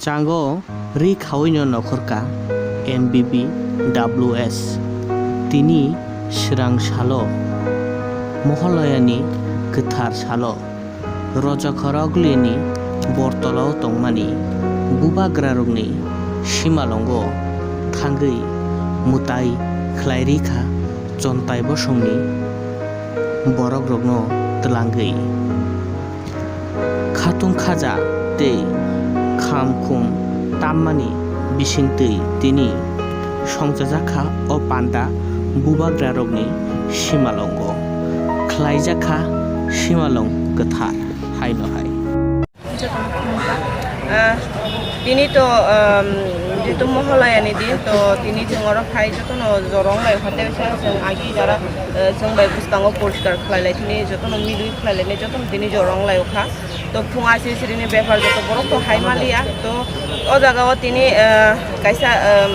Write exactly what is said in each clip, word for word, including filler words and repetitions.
Chango ri khaui no nokhorka M B B W S. Tini swrang salo, Mohalayani kwthar salo, Rojakhorogli ni bortolao tongmani bubagrarokni simalongo thangwi mwtai khlai ri kha Chontai bosongni borokrokno twlangwi. Khatung khaja tei kham khum tammani bisingtwi tini songchajak kha o panda bubagrarokni simalongo, khlaijak kha simalong kwthar haino hai. Ah, tini to, um, jitu Mohalayani din, to tini chwng oro phai jotono jorong lai hwnkhe chwng agi jora, eh, chwng bai bwskango poriskar khlai lai tini jotono milwi khlai lai jotono tini jorong lai kha. To phung aisi sirini bepar joto borok to hai maliya. To o jaga o tini, eh, kaisa, em,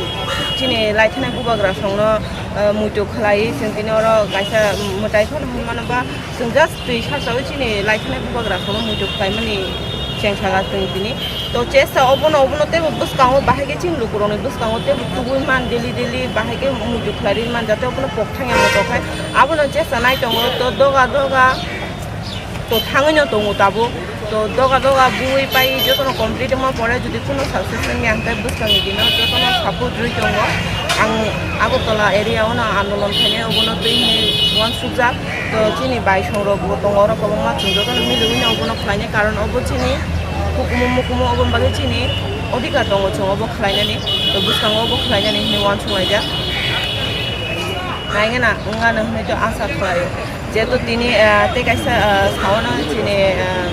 chini laithana bubagra songno, eh, muitu khlai chwng tini oro kaisa mwtai phano hwnmano ba chwng just twi sasawi chini laithana bubagra songno muitu khlaimani chengsaga chwng tini. To chesa obono, obono teibo bwskango bahai khe chini lukurokni bwskango teibo tubui man daily daily bahai khe muitu khlai ri man jate obono pok thangya moto khai abono chesa nai tongo. To doga doga to thangwi no tongo tabuk. To doga doga bui pai jotono complete wngma pore jodi kuno success wngya hwnkhe bwskangni dino jotono support rwi tongo. Ang Agartala area o no andolon khainai obono twi hinwi uansukjak. To chini bai songrok bo tongo oro kwbangma chwng jotono miliwi no obono khlainai karon obo chini hukumu mukumu oboni bagwi chini odhikar tongo chwng obo khlainani. To bwskango obo khlainani hinwi uansuk laijak. Naigena wngano hinwi to asa khlaio. Jehetu tini, ah, tei kaisa, ah, saono chini, ah,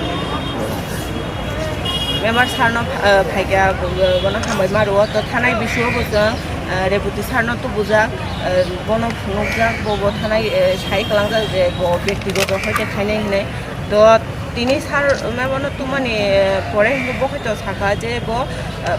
member sir no, ah, phaikha, bo-, bono hambai ma rwo. To thanai bisingo bo chwng, ah, Reboti sir no tubujak, ah, bono phunukjak, bo, bo thanai, eh, sai kwlangjak je bo byaktigoto hoite khainai hinwi. To tini sir memo no tubumani, eh, pore hinwi bo hoito sakha je bo, eh,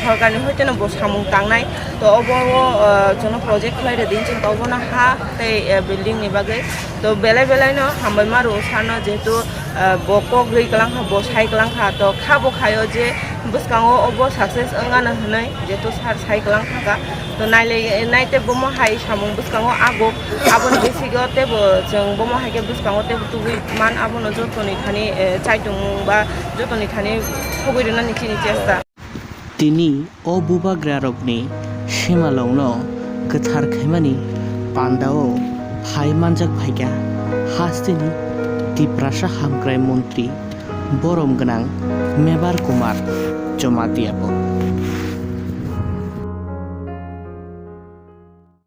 sorkarni hoiteno bo samung tangnai. To obo o, eh, chwngno project khlai rwdi hinwi chwng obono ha tei, eh, building ni bagwi. To belai belai no hambai ma rwo sir no, jehetu, eh, bo kok rwi kwlang kha, bo sai kwlang kha. To kha bo khaio je bwskango obo success wngano hinwi, jehetu sir sai kwlang kha kha. To nailai, naitei bomo hai samung bwskango ago, aboni bisingo teibo chwng bomo hai khe bwskango teibo tubui man, abono jotoni thani, eh, chaitung ba jotoni thani thogwi rwnani chini chesta. Tini o bubagrarokni simalongno kwthar khaimani pandao phai manjak phaikha hasteni Tiprasa hamkrai montri borom gwnang Mebar Kumar Jamatia bo.